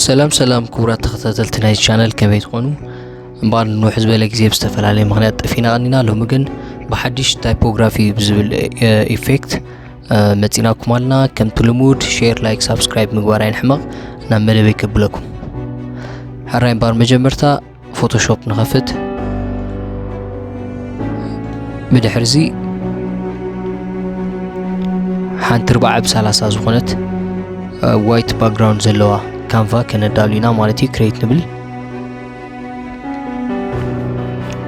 ሰላም ሰላም ክቡራት ተኸታተልቲ ናይ ቻነል፣ ከመይ ትኾኑ? እምበኣር ንውሕ ዝበለ ግዜ ብዝተፈላለየ ምኽንያት ጠፊና ቀኒና፣ ሎሚ ግን ብሓድሽ ታይፖግራፊ ብዝብል ኢፌክት መፂናኩም ኣለና። ከምቲ ልሙድ ሼር፣ ላይክ፣ ሳብስክራይብ ምግባር ኣይንሕመቕ። ናብ መደበይ ከብለኩም። ሕራይ እምበኣር መጀመርታ ፎቶሾፕ ንኸፍት። ብድሕርዚ ሓንቲ ርብዓ ብ ሰላሳ ዝኾነት ዋይት ባክግራውንድ ዘለዋ ካንቫ ከነዳሉ ኢና ማለት እዩ። ክሬት ንብል።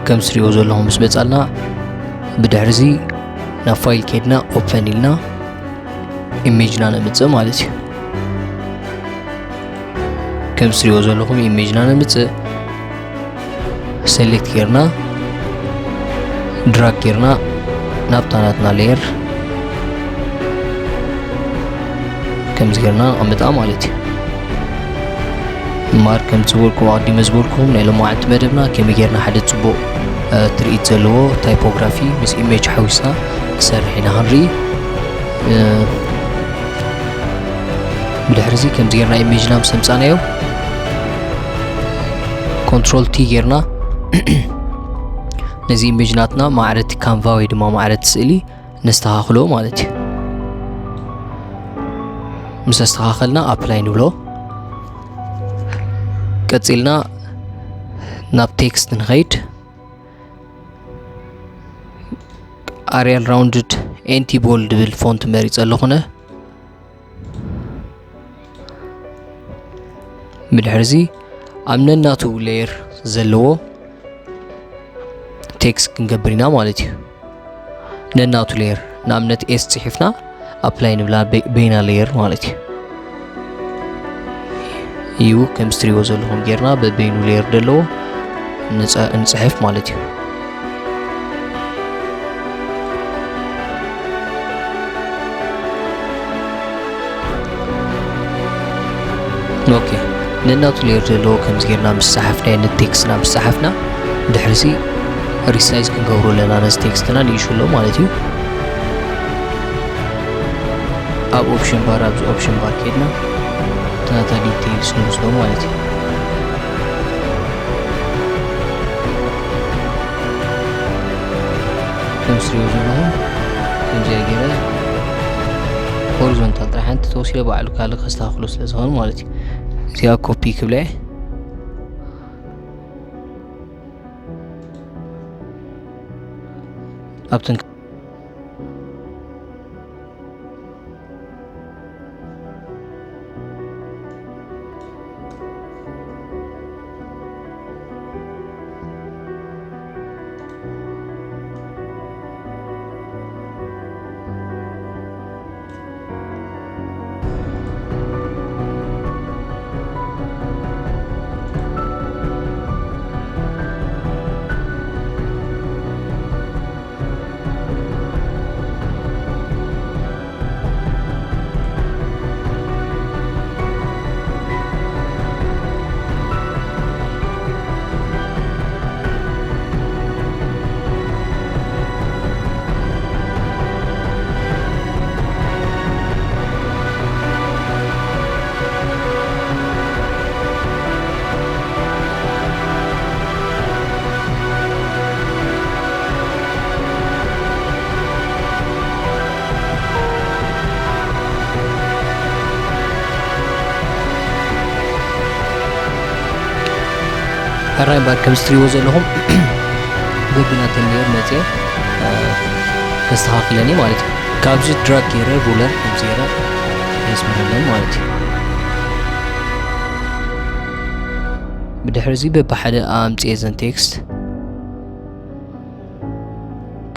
ከም ትሪእዎ ዘለኹም ምስ መጻልና፣ ብድሕርዚ ናብ ፋይል ከይድና ኦፐን ኢልና ኢሜጅና ነምጽእ ማለት እዩ። ከም ትሪእዎ ዘለኹም ኢሜጅና ነምጽእ። ሴሌክት ጌርና ድራግ ጌርና ናብታ ናትና ሌየር ከምዚ ጌርና ነቐምጣ ማለት እዩ። እምበኣር ከም ዝበልኩም፣ ኣቐዲመ ዝበልኩም፣ ናይ ሎማዓንቲ መደብና ከመይ ጌርና ሓደ ጽቡቕ ትርኢት ዘለዎ ታይፖግራፊ ምስ ኢሜጅ ሓዊስና ንሰርሕ ኢና ክንርኢ። ብድሕርዚ ከምዚ ጌርና ኢሜጅና ምስ ኣምጻናዮ፣ ኮንትሮል ቲ ጌርና ነዚ ኢሜጅ ናትና ማዕረቲ ካንቫ ወይ ድማ ማዕረቲ ስእሊ ነስተኻኽሎ ማለት እዩ። ምስ ኣስተኻኸልና ኣፕላይ ንብሎ። ቀጺልና ናብ ቴክስት ንኸይድ። ኣሪያል ራውንድድ ኤንቲ ቦልድ ድብል ፎንት መሪጸ ኣለኹነ። ብድሕርዚ ኣብ ነናቱ ሌየር ዘለዎ ቴክስት ክንገብር ኢና ማለት እዩ። ነናቱ ሌየር፣ ንኣብነት ኤስ ጽሒፍና ኣፕላይ ንብላ በይና ሌየር ማለት እዩ። እዩ ከም ስትሪዎ ዘለኹም ጌርና በበይኑ ሌየር ዘለዎ ንጽሕፍ ማለት እዩ። ኦኬ፣ ነናቱ ሌየር ዘለዎ ከምዚ ጌርና ምስ ጸሓፍና፣ ነቲ ቴክስትና ምስ ጸሓፍና፣ ድሕሪሲ ሪሳይዝ ክንገብሮ ኣለና ነዚ ቴክስትና ንእሽሎ ማለት እዩ። ኣብ ኦፕሽን ባር፣ ኣብዚ ኦፕሽን ባር ኬድና፣ እታ ናታ ዲቴይልስ ንወስዶ ማለት እዩ። ከም ትሪኦ ዘለኹም ከምዚኣ ገይረ ሆሪዞንታል ጥራሕ ሓንቲ ተወሲደ ባዕሉ ካልእ ከስተኻኽሎ ስለ ዝኾነ ማለት እዩ። እዚኣ ኮፒ ክብለ እየ። ኣብተን ሕራይ እምበኣር ከም እትሪእዎ ዘለኹም በብናተን ሌየር መፅየ ከስተኻኽለን እየ ማለት እዩ። ካብዚ ድራግ ገይረ ሩለር ከምዚ ገይረ የስምረለን ማለት እዩ። ብድሕሪ እዚ በብሓደ ኣምፅየ ዘን ቴክስት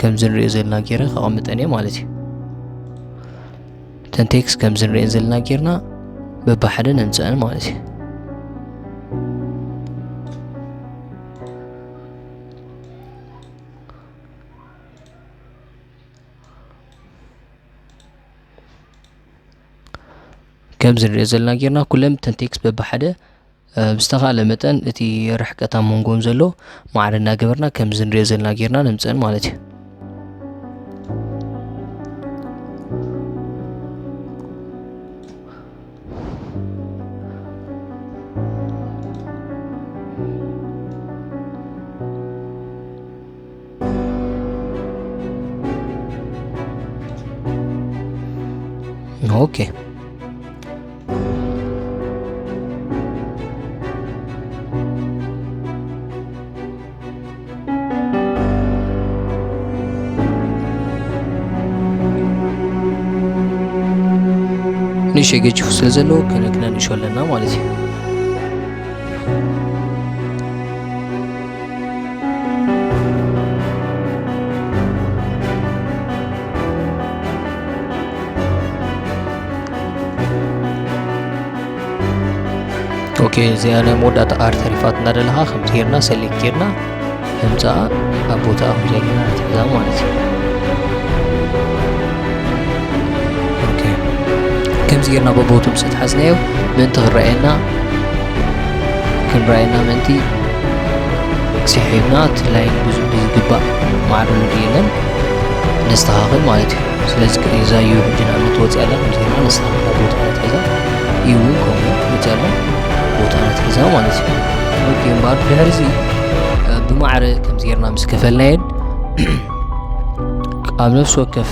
ከምዚ ንሪኦ ዘለና ገይረ ከቐምጠን እየ ማለት እዩ። እተን ቴክስት ከምዚ ንሪኦ ዘለና ጌርና በብሓደ ነምፅአን ማለት እዩ። ከምዚ ንሪኦ ዘለና ጌርና ኩለን እተን ቴክስት በብሓደ ብዝተኻእለ መጠን እቲ ርሕቀት ኣብ መንጎኦም ዘሎ ማዕረ እናገበርና ከምዚ ንሪኦ ዘለና ጌርና ነምፅአን ማለት እዩ። Okay. ንእሽተይ ገጅፉ ስለ ዘለዎ ከነ-፣ ክነንእሾ ኣለና ማለት እዩ። ኦኬ፣ እዚኣ ናይ መወዳእታ ኣር ተሪፋትና ደለኻ ከምዚ ጌርና ሰሌክት ጌርና ከምዛ ኣብ ቦታ ከምዚ ጌርና ትሕዛ ማለት እዩ። ኦኬ፣ ከምዚ ጌርና በቦቱ ምስ ኣትሓዝናዮ ምእንቲ ክረኣየና ክንረኣየና ምእንቲ ስሒብና እቲ ላይን ብዙ ብዝግባእ ማዕረሉ የለን ነስተኻኽል ማለት እዩ። ስለዚ እዛ እዩ ሕጂ ንኣብነት ወፂኣ ኣላ ከምዚ ጌርና ነስተኻኽላ ቦታ ነትሒዛ እዩ እውን ከምኡ ወፂኣ ኣላ ቦታ ነትሒዛ ማለት እዩ። ኦኬ፣ እምበኣር ድሕሪ እዚ ብማዕረ ከምዚ ጌርና ምስ ከፈልናየን ኣብ ነፍሲ ወከፍ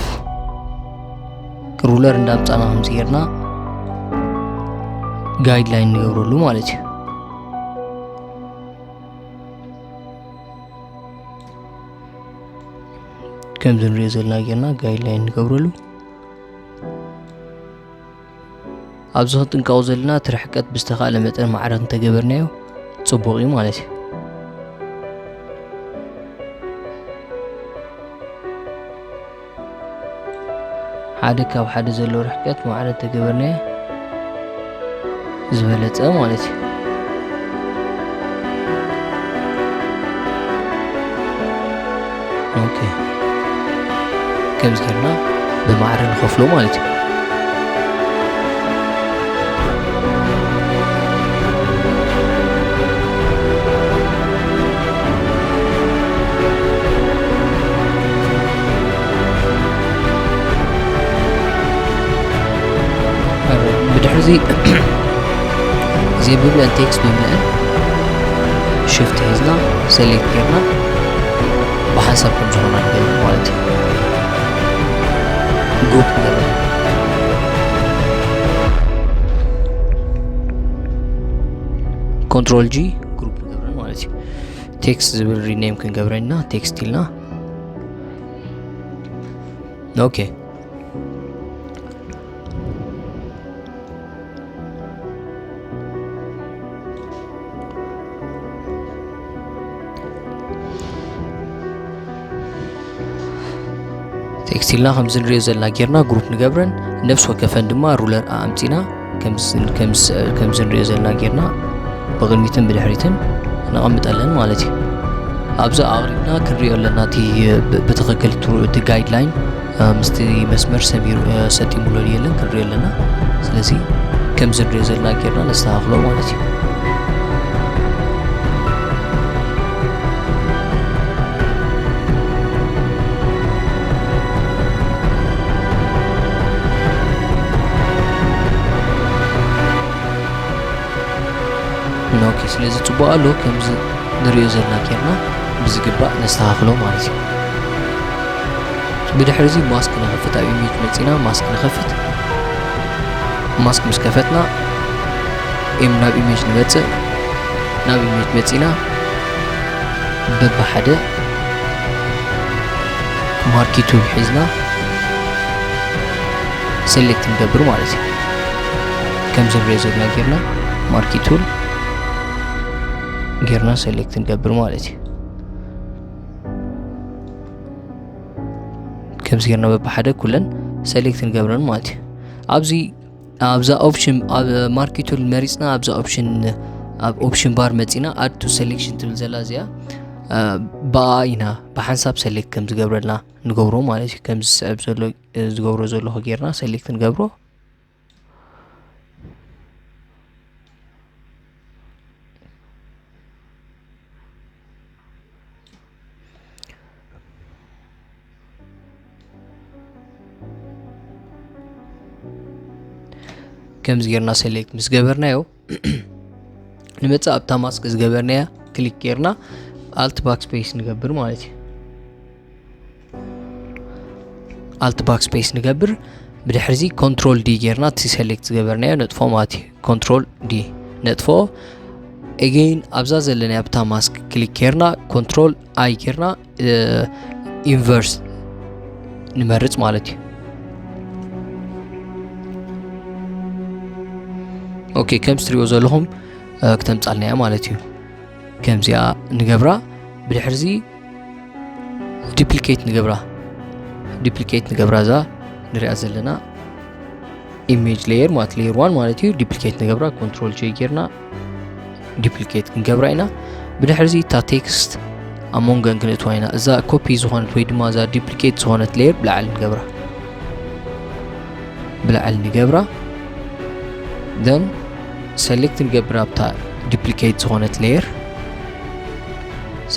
ሩለር እንዳምፃና ከምዚ ጌርና ጋይድላይን ንገብረሉ ማለት እዩ። ከምዚ ንሪኦ ዘለና ጌርና ጋይድላይን ንገብረሉ። ኣብዚ ክንጥንቀቑ ዘለና እቲ ርሕቀት ብዝተኻእለ መጠን ማዕረ እንተገበርናዮ ፅቡቕ እዩ ማለት እዩ። ሓደ ካብ ሓደ ዘሎ ርሕቀት ማዕረ እንተገበርናዮ ዝበለፀ ማለት እዩ። ኦኬ፣ ከምዚ ጌርና ብማዕረ ንኸፍሎ ማለት እዩ። ብድሕሪ እዚ እዚ ብምልአን ቴክስት ብምልአን ሽፍት ሒዝና ሰሌክት ጌርና ብሓንሳብ ከም ዝኾና ንገብር ማለት እዩ። ግሩፕ ንገብር። ኮንትሮል ጂ ግሩፕ ንገብረን ማለት እዩ። ቴክስት ዝብል ሪኔም ክንገብረና ቴክስት ኢልና። ኦኬ። ቴክስት ኢልና ከምዚ ንሪኦ ዘለና ጌርና ግሩፕ ንገብረን፣ ነፍሲ ወከፈን ድማ ሩለር ኣምፂና ከምዚ፣ ከምዚ፣ ከምዚ ንሪኦ ዘለና ጌርና ብቕድሚትን ብድሕሪትን ነቐምጠለን ማለት እዩ። ኣብዚ ኣቕሪብና ክንሪኦ ኣለና እቲ ብ-፣ ብትኽክል ትሩ-፣ እቲ ጋይድላይን፣ እ፣ ምስቲ መስመር ሰሚሩ፣ እ፣ ሰጢሙሎ ድዩ የለን ክንሪኦ ኣለና። ስለዚ ከምዚ ንሪኦ ዘለና ጌርና ነስተኻኽሎ ማለት እዩ። ኦኬ፣ ስለዚ ጽቡቕ ኣሎ። ከምዚ ንሪኦ ዘለና ጌርና ብዝግባእ ነስተኻኽሎ ማለት እዩ። ብድሕሪ እዚ ማስክ ንኸፍት፣ ኣብ ኢሜጅ መጺና ማስክ ንኸፍት። ማስክ ምስ ከፈትና፣ ኤም ናብ ኢሜጅ ንመጽእ። ናብ ኢሜጅ መጺና፣ በብሓደ ማርኪ ቱል ሒዝና ሰሌክት ንገብር ማለት እዩ። ከምዚ ንሪኦ ዘለና ጌርና ማርኪ ቱል ጌርና ሰሌክት ንገብር ማለት እዩ። ከምዚ ጌርና በብሓደ ኩለን ሰሌክት ንገብረን ማለት እዩ። ኣብዚ፣ ኣብዛ ኦፕሽን፣ ኣብ ማርኪ ቱል መሪጽና ኣብዛ ኦፕሽን፣ ኣብ ኦፕሽን ባር መጺና ኣድ ቱ ሰሌክሽን ትብል ዘላ እዚኣ፣ እ፣ ብኣ ኢና ብሓንሳብ ሰሌክት ከም ዝገብረልና ንገብሮ ማለት እዩ። ከምዚ ዝስዕብ ዘሎ፣ እ፣ ዝገብሮ ዘለኹ ጌርና ሰሌክት ንገብሮ። ከምዚ ጌርና ሰሌክት ምስ ገበርናዮ፣ ንመጽእ ኣብታ ማስክ ዝገበርናያ ክሊክ ጌርና ኣልት ባክስፔስ ንገብር ማለት እዩ። ኣልት ባክስፔስ ንገብር። ብድሕርዚ ኮንትሮል ዲ ጌርና እቲ ሰሌክት ዝገበርናዮ ነጥፎ ማለት እዩ። ኮንትሮል ዲ ነጥፎ። ኤጌን ኣብዛ ዘለና ኣብታ ማስክ ክሊክ ጌርና ኮንትሮል ኣይ ጌርና ኢንቨርስ ንመርጽ ማለት እዩ። ኦኬ፣ ከም ትሪእዎ ዘለኹም ክተምጻልና እያ ማለት እዩ። ከምዚኣ ንገብራ። ብድሕርዚ ዲፕሊኬት ንገብራ። ዲፕሊኬት ንገብራ እዛ ንሪኣ ዘለና ኢሜጅ ሌየር ማለት ሌየር ዋን ማለት እዩ። ዲፕሊኬት ንገብራ። ኮንትሮል ጄ ጌርና ዲፕሊኬት ክንገብራ ኢና። ብድሕርዚ እታ ቴክስት ኣብ መንጎን ክንእትዋ ኢና። እዛ ኮፒ ዝኾነት ወይ ድማ እዛ ዲፕሊኬት ዝኾነት ሌየር ብላዕሊ ንገብራ። ብላዕሊ ንገብራ። ደን ሰሌክት ንገብር ኣብታ ዲፕሊኬት ዝኾነት ሌየር።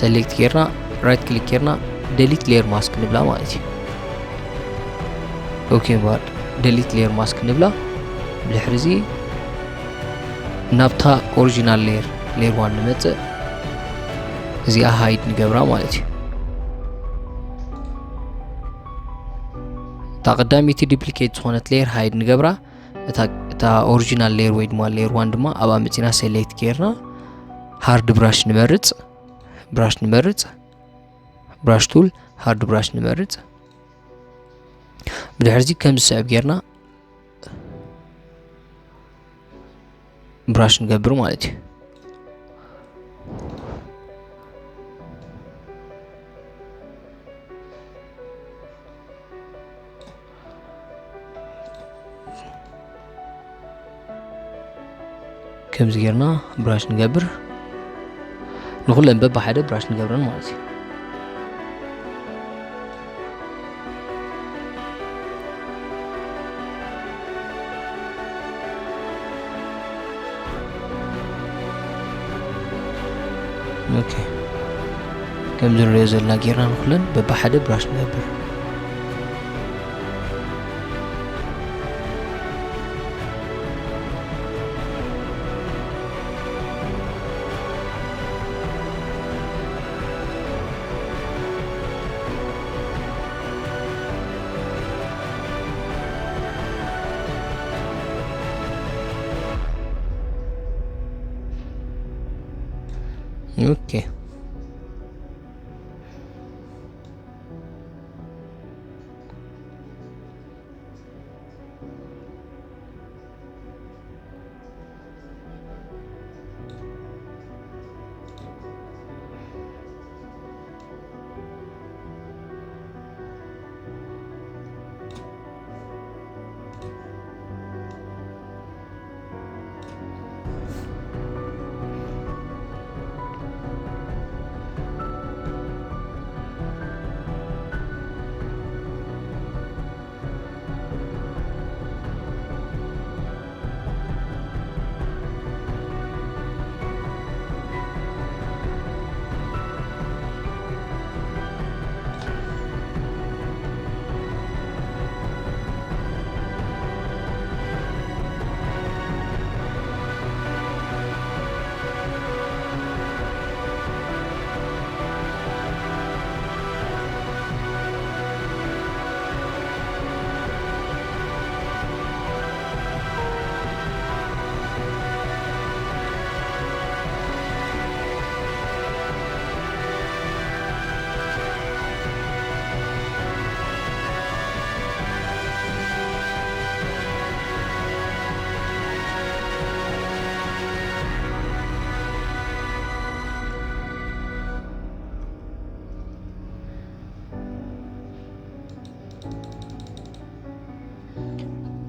ሰሌክት ጌርና ራይት ክሊክ ጌርና ደሊት ሌየር ማስክ ንብላ ማለት እዩ። ኦኬ፣ ባድ ደሊት ሌየር ማስክ ንብላ። ብድሕርዚ ናብታ ኦሪጂናል ሌየር ሌየር ዋን ንመጽእ። እዚኣ ሃይድ ንገብራ ማለት እዩ። እታ ቀዳመይቲ ዲፕሊኬት ዝኾነት ሌየር ሃይድ ንገብራ። እታ ኦሪጂናል ሌየር ወይ ድማ ሌየር ዋን ድማ ኣብኣ መጺና ሰሌክት ጌርና ሃርድ ብራሽ ንመርጽ። ብራሽ ንመርጽ። ብራሽ ቱል ሃርድ ብራሽ ንመርጽ። ብድሕርዚ ከም ዝስዕብ ጌርና ብራሽ ንገብር ማለት እዩ። ከምዚ ጌርና ብራሽ ንገብር። ንኹለን በብሓደ ብራሽ ንገብረን ማለት እዩ። ኦኬ፣ ከምዚ ንሪኦ ዘለና ጌርና ንኹለን በብሓደ ብራሽ ንገብር። ኦኬ።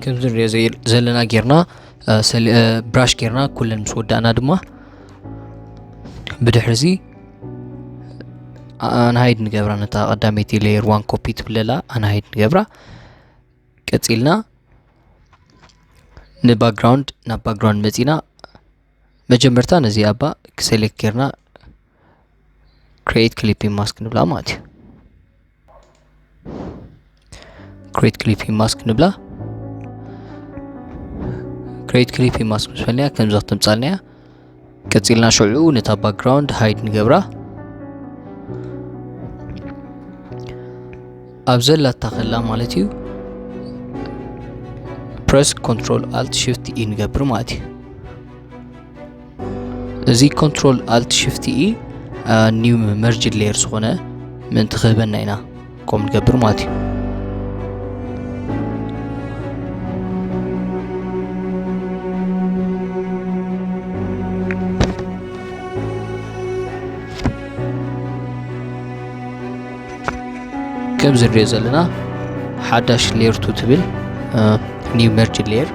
ከምዚ ንሪኦ ዘይ-፣ ዘለና ጌርና፣ እ፣ ሰሊ-፣ እ፣ ብራሽ ጌርና ኩለን ምስ ወዳእና ድማ ብድሕሪ እዚ ኣንሃይድ ንገብራ። ነታ ቀዳመይቲ ሌየር ዋን ኮፒ ትብለላ ኣንሃይድ ንገብራ። ቀጺልና ንባክግራውንድ፣ ናብ ባክግራውንድ መጺና መጀመርታ ነዚ ኣባ ክሴሌክት ጌርና ክሬት ክሊፒንግ ማስክ ንብላ ማለት እዩ። ክሬት ክሊፒንግ ማስክ ንብላ። ክሬት ክሊፒንግ ማስክ ምስ በልናያ ከምዚ ክትምጻልና እያ። ቀጺልና ሽዑ ነታ ባክግራውንድ ሃይድ ንገብራ። ኣብ ዘላታ ከላ ማለት እዩ። Press Control Alt Shift E ንገብር ማለት እዩ። እዚ Control Alt Shift E new merge layer ዝኾነ ምእንቲ ክህበና ኢና ከምኡ ንገብር ማለት እዩ። ከምዚ ንሪኦ ዘለና ሓዳሽ layer two ትብል new merge layer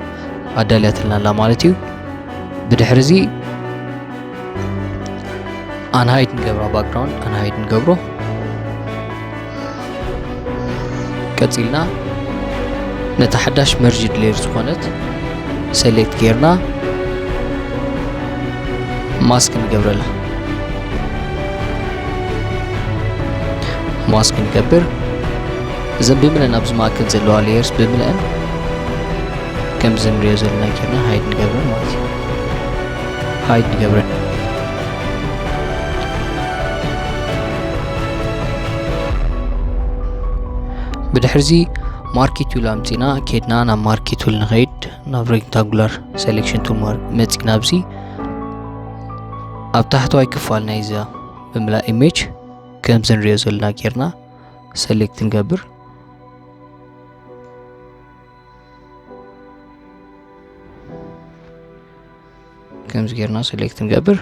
ኣዳልያትልና ኣላ ማለት እዩ። ብድሕሪ እዚ unhide ንገብራ፣ background unhide ንገብሮ። ቀፂልና ነታ ሓዳሽ merged layer ዝኾነት select ጌርና mask ንገብረላ። Mask ንገብር። እዘን ብምልአን ኣብዚ ማእከል ዘለዋ layers ብምልአን ከምዚ ንሪኦ ዘለና ጌርና hide ንገብረን ማለት እዩ። Hide ንገብረን። ብድሕርዚ marquee tool ኣምፂና ኬድና ናብ marquee tool ንኸይድ፣ ናብ rectangular selection tool መፂና ኣብዚ ኣብ ታሕተዋይ ክፋል ናይዛ ብምልኣ image ከምዚ ንሪኦ ዘለና ጌርና select ንገብር። ከምዚ ጌርና select ንገብር።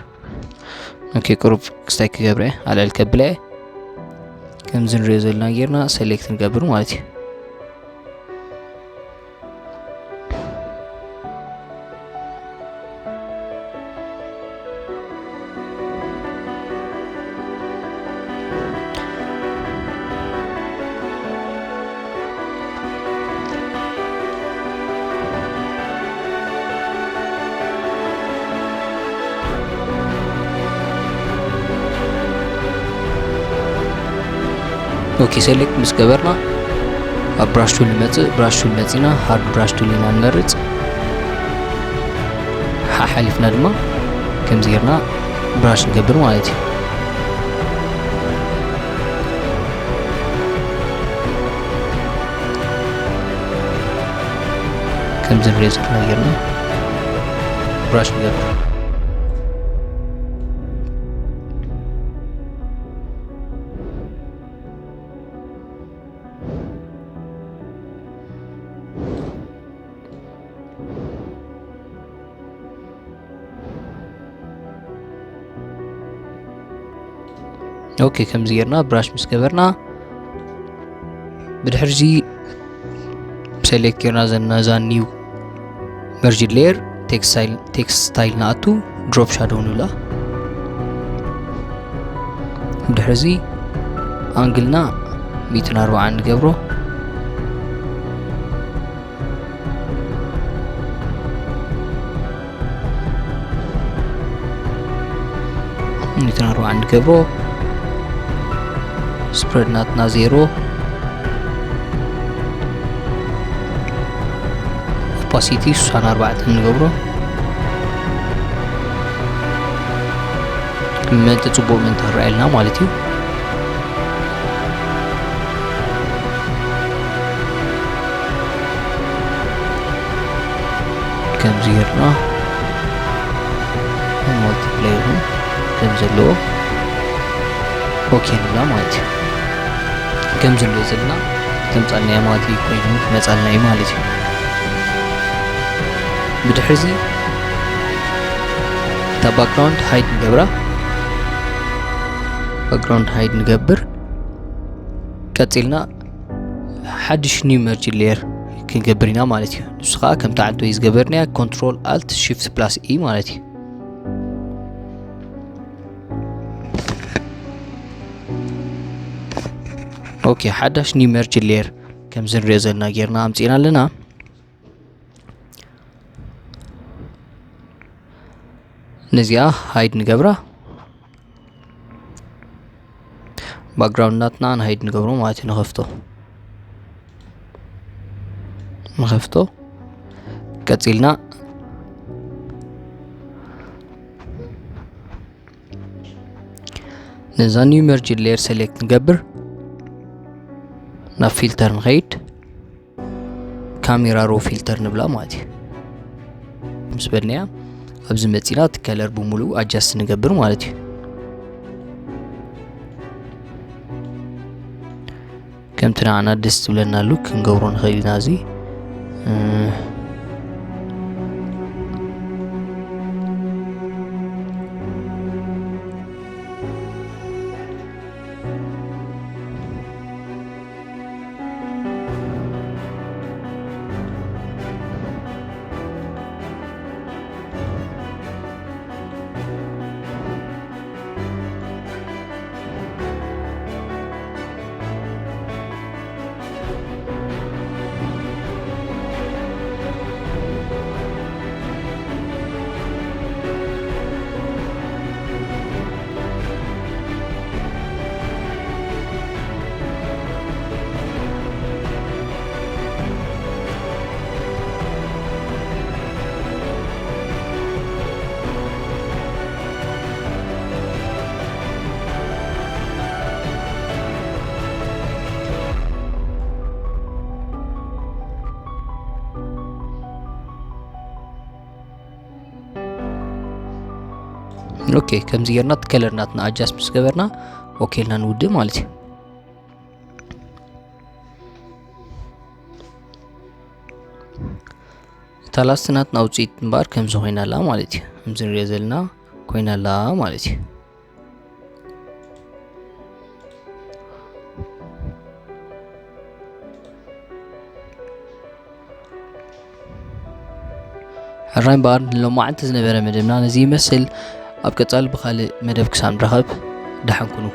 Okay፣ ቁሩብ ክስታይ ክገብረ ኣልዕል ከብለ። ከምዚ ንሪኦ ዘለና ጌርና select ንገብር ማለት እዩ። Okay፣ select ምስ ገበርና ኣብ brush tool ንመጽእ። Brush tool መጺና hard brush tool ኢና ንመርጽ። ሓሓሊፍና ድማ ከምዚ ጌርና brush ንገብር ማለት እዩ። ከምዚ ንሪኦ ዘለና ጌርና brush ንገብር። Okay፣ ከምዚ ጌርና brush ምስ ገበርና ብድሕርዚ select ጌርና ዘና ነዛ new merged layer text style ንኣቱ drop shadow ንብላ። ብድሕርዚ angle ና ሚእትን ኣርባዓን ንገብሮ። ሚእትን ኣርባዓን ንገብሮ። Spread ናትና ዜሮ። Opacity ስሳን ኣርባዕተን ንገብሮ። ምእንቲ ጽቡቕ ምእንቲ ክረኣየልና ማለት እዩ። ከምዚ ጌርና multiply ይኹን ከም ዘለዎ okay ንብላ ማለት እዩ። ከምዚ ንሪኦ ዘለና ተምጻልና እያ ማለት እዩ፣ ኮይኑ ክመጻልና እዩ ማለት እዩ። ብድሕርዚ እታ background hide ንገብራ። Background hide ንገብር። ቀጺልና ሓድሽ new merge layer ክንገብር ኢና ማለት እዩ። ንሱ ከዓ ከምታ ዓንተወይ ዝገበርናያ Control Alt Shift Plus E ማለት እዩ። Okay፣ ሓዳሽ new merge layer ከምዚ ንሪኦ ዘለና ጌርና ኣምጺእና ኣለና። ነዚኣ hide ንገብራ። Background ናትና unhide ንገብሮ ማለት እዩ። ንኸፍቶ፣ ንኸፍቶ። ቀጺልና ነዛ new merge layer select ንገብር፣ ናብ filter ንኸይድ። ካሜራ ሮ ፊልተር ንብላ ማለት እዩ። ምስ በልናያ ኣብዚ መጺና እቲ ከለር ብምሉኡ ኣጃስት ንገብር ማለት እዩ። ከምቲ ንዓና ደስ ዝብለናሉ ክንገብሮ ንኽእል ኢና። እዚ ኦኬ፣ ከምዚ ጌርና እቲ ከለር ናትና ኣጃስት ምስ ገበርና ኦኬ ኢልና ንውድእ ማለት እዩ። እታ ላስት ናትና ውፅኢት እምበኣር ከምዚ ኮይና ኣላ ማለት እዩ። ከምዚ ንሪኦ ዘለና ኮይና ኣላ ማለት እዩ። ሕራይ እምበኣር ንሎማዓንቲ ዝነበረ መደብና ነዚ ይመስል። ኣብ ቀጻሊ ብኻልእ መደብ ክሳብ ንራኸብ ደሓን ኩኑ።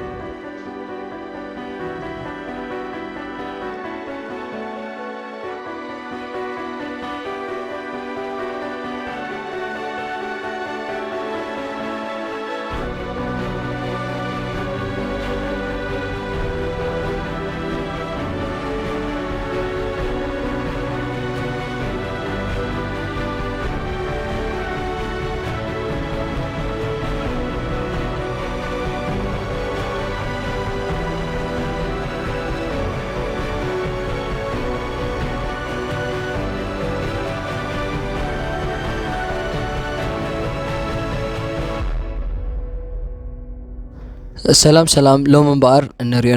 ሰላም ሰላም፣ ሎም እምበኣር እንሪኦ